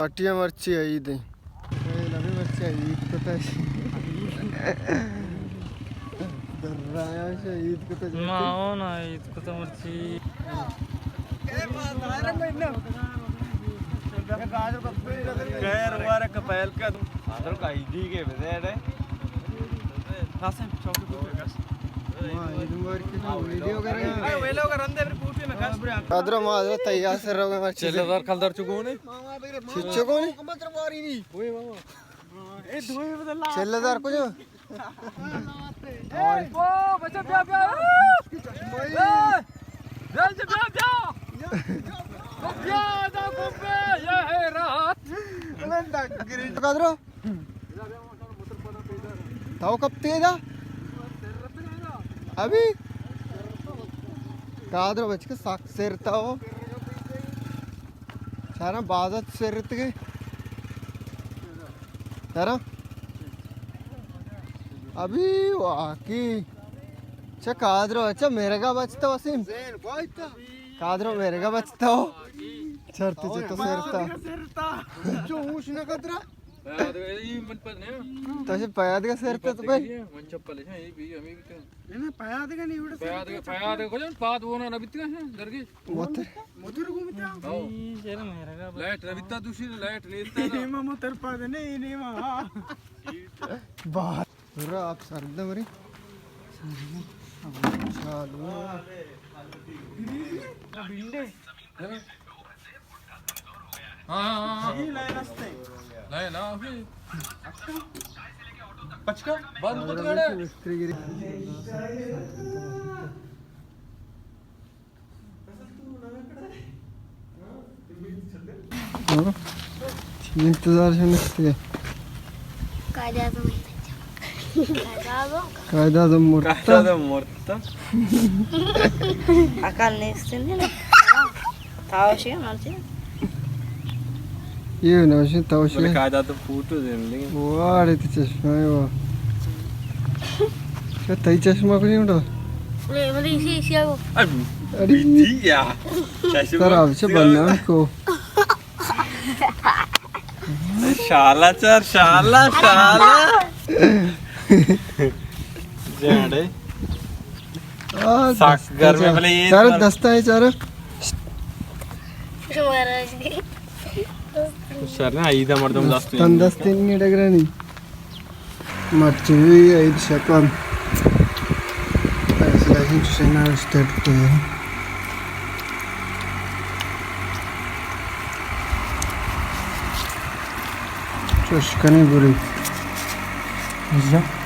پارٹی مرچی عید ایں۔ اے لبے مرچی عید کتا۔ درایا شا عید کتا۔ ما او نا عید کتا مرچی۔ خیر مبارک پہل کا۔ آدر کا عیدی کے بزیڑ ہے۔ قاسم چوک پہ۔ ہاں، عید مبارک کی ویڈیو کریں۔ اے ویلو کا رندے پھر کوٹی میں کس۔ قادر ما حضرت تیار سر روگے مرچی۔ چلے دار کلدار چکونے۔ چچو کون؟ چلے دار کجا؟ اے، او، بچہ، بیا، بیا۔ اے، بیا، بیا، بیا۔ بیا، دا گمبے، یہ ہے راہ۔ قادرو؟ تو کب تیدا؟ ابھی؟ قادرو بچ کے سک سر تا ہو۔ چارا بازت سرت گئے۔ چارا؟ ابھی واقعی۔ چا قادرو، اچھا میرگا بچتا وسیم۔ قادرو میرگا بچتا ہو۔ چرتی چتو سرتا۔ چو ہوش نہ قدرا۔ پیادگا، ای من پد نہ۔ تو چہ پیادگا سر تو پہ؟ من چپل ہے، اے بھی، ہمیں بھی تو۔ نہ، نہ، پیادگا نہیں، وڑا سر پیادگا، تو۔ پیادگا کجا؟ پاد وہ نہ بیتگا ہے، درگی۔ موتر۔ موتر گھومتا؟ ہاں۔ ای شہر میں رگا بس۔ لائٹ نہ بیتا، دوسری لائٹ نہیں تا۔ نیما موتر پاد نہیں، نیما، ہاں۔ بات۔ پورا آپ سرد مری۔ چالو۔ ہاں، ہاں، ہاں، ہاں۔ لائن ہستے۔ لائن، ہاں، اوکے۔ پچکا، بند کت گڑے۔ ہاں؟ چی انتظار شنستے؟ قائد اعظم۔ قائد اعظم۔ قائد اعظم مرتا۔ قائد اعظم مرتا۔ عقل نیست، نہیں نا؟ تاوشی مرچی۔ یہ نوشی تاوشی۔ بلے قائد اعظم فوٹو زندگی۔ واڑے تے چشمہ ہے وہ۔ کیا تئی چشمہ کو نہیں اٹھا؟ بلے، بلے اسی، اسی آگو۔ اڑی۔ اڑی۔ ترا چہ بننا کو۔ شالا چار، شالا، شالا۔ جاڑے۔ آ، سک دست گرم ہے، چار۔ بلے یہ چار۔ دستا ہے چار۔ شر نہ، عید مردم دست دستن دست نہیں ڈگرانی۔ مرچی عید شپان۔ ایسے لازم چشنا اسٹارٹ کرے۔ چوش کنی بری۔ جا۔